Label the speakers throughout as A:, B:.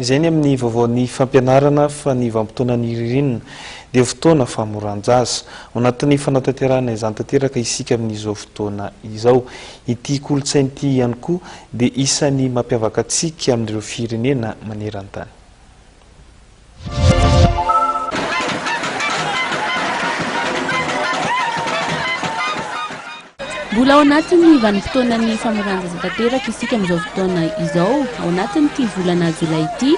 A: Izay ny amin'ny vaovaon'ny fampianarana fa ny vanim-potoanan'ny ririnina dia fotoana famoran-jaza. Ao anatin'ny fanatanterahana izany tanteraka isika amin'izao fotoana izao. Ity kolontsaina ity ihany koa dia isan'ny mampiavaka antsika amin'ireo firenena maneran-tany.
B: Mbola ao anatin'ny vanim-potoanan'ny famoran-jaza tanteraka isika amin'izao fotoana izao, ao anatin'ity volana jolay ity.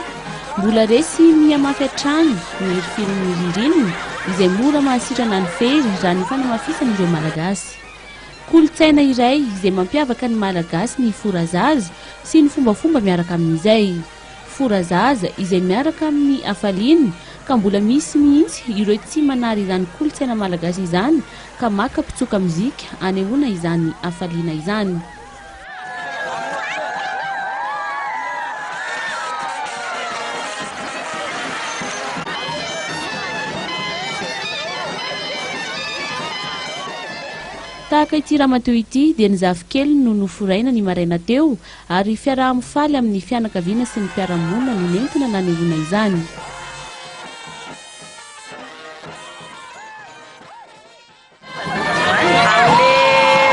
B: Mbola resy mihamafy hatrany ny herifirin'ny ririnina, izay mora mahasitrana ny fery raha ny fanamafisan'ireo Malagasy. Kolontsaina iray izay mampiavaka ny Malagasy ny fora zaza sy ny fombafomba miaraka amin'izay. Fora zaza izay miaraka amin'ny hafaliana ka mbola misy mihitsy ireo tsy manary izany kolontsaina malagasy izany ka maka mpitsoka mozika anehoana izany hafaliana izany. Tahaka ity ramatoa ity dia ny zafikeliny no noforaina ny maraina teo ary fiaraha-mifaly amin'ny fianakaviana sy ny mpiara-monina no nentina nanehoana izany.
C: Amin'le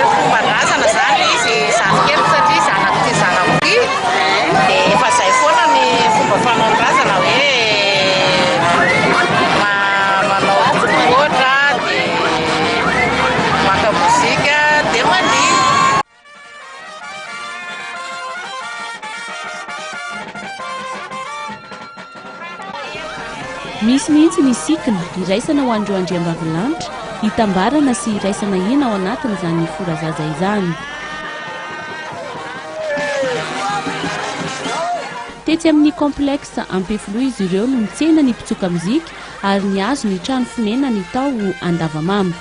C: fomban-drazana zany le izy zafikeliko satria zanak'ity zanako ity dia efa zay foana ny fomba fanaon-drazana hoe manao totohitra dia maka mozika dia mandihy.
B: Misy mihitsy ny sikina iraisana ho an'ireo andriambavilanitra hitambarana sy hiraisana hina ao anatin'izany fora zaza izany. Tetsy amin'ny complexe Ampefiloha izy ireo no nitsena ny mpitsoka mozika ary nihazo ny trano fonenany tao Andavamamba.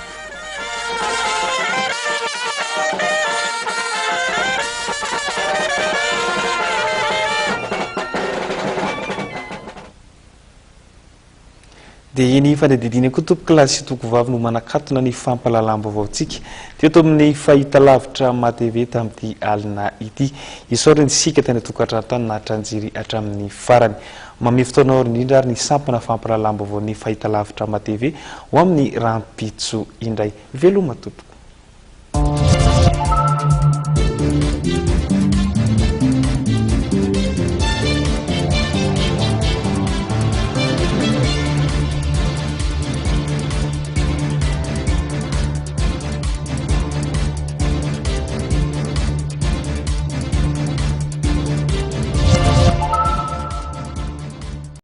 A: Dia iny fanadihadiana iny koa tompokolahy sy tompokovavy no manakatona ny fampahalalam-baovaontsika teto amin'ny fahitalavitra MATV tamin'ity alina ity. Isaorana isika tany an-tokantrano tany naharitra nijery hatramin'ny farany. Manome fotoana ao indrindra ary ny sampana fampahalalam-baovaon'ny fahitalavitra MATV ho amin'ny rahampitso indray. Veloma tompoko.